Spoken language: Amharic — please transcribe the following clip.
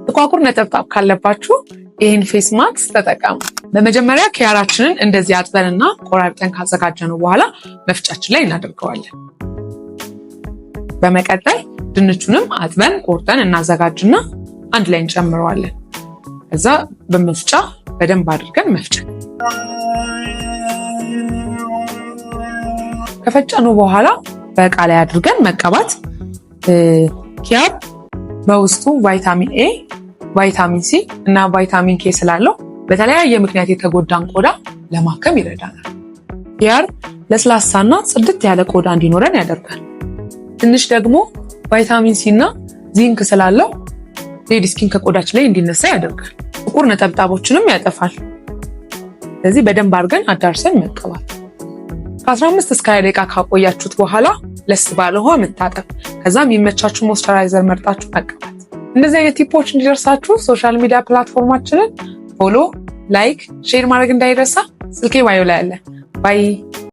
ጥቋቁር ነጠብጣብ ካለባችሁ ይህን face mask ተጠቀሙ። በመጀመሪያ ኪያራችንን እንደዚህ አጥበንና ቆራርጠን ካዘጋጀነው በኋላ መፍጫችን ላይ እናደርገዋለን። በመቀጠል ድንቹንም አጥበን ቆርጠን እናዘጋጅና አንድ ላይ እንጨምረዋለን። ከዛ በመፍጫ በደንብ አድርገን መፍጨት። ከፈጨነው በኋላ በእቃ ላይ አድርገን መቀባት። ኪያር በውስጡ ቫይታሚን ኤ፣ ቫይታሚን ሲ እና ቫይታሚን ኬ ስላለው በተለያየ ምክንያት የተጎዳን ቆዳ ለማከም ይረዳናል። ኪያር ለስላሳና ጽድት ያለ ቆዳ እንዲኖረን ያደርጋል። ትንሽ ደግሞ ቫይታሚን ሲ እና ዚንክ ስላለው dead skin ከቆዳችን ላይ እንዲነሳ ያደርጋል። ጥቁር ነጠብጣቦችንም ያጠፋል። ስለዚህ በደንብ አድርገን አዳርሰን መቀባት። ከ15 እስከ 20 ደቂቃ ካቆያችሁት በኋላ ለስ ባለ ውሃ መታጠብ፣ ከዛም የሚመቻችሁ moisturizer መርጣችሁ መቀባት። እንደዚህ አይነት tip ኦች እንዲደርሳችሁ social media platform ኣችንን follow፣ like፣ share ማድረግ እንዳይረሳ። ስልኬ bio ላይ አለ። Bye.